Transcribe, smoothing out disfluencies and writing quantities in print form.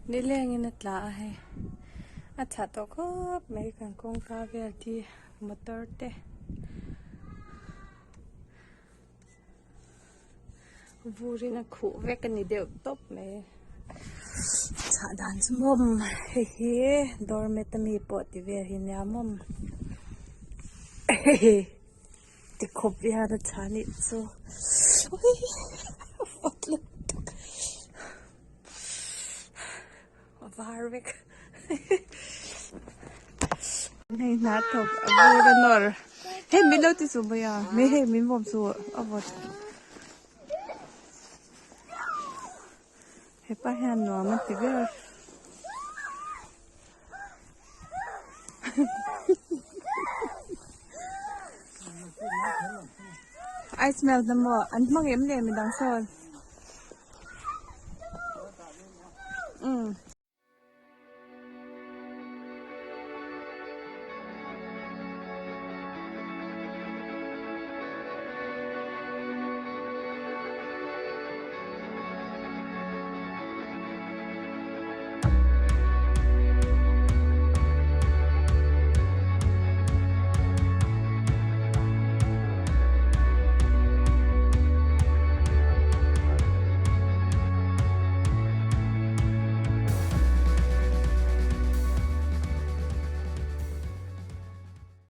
Nilengin a tla a hei a chhah tawh khawp mai kan kawngka vel te motor te vurin a khuh vek a ni deuh tawp mai chhah dan chu mawm hei hi doormat ami pawh ti vel hi nia mawm hehe. Tikhawp hian a chhan nih chu vawt lutuk a var vek hei hna thawk a bur a nawr hei min lo ti suh mai a mai hei min vawm suh a vawt hepa hian nuam a ti ber. Ice melt na maw an hmang em le midang sawn.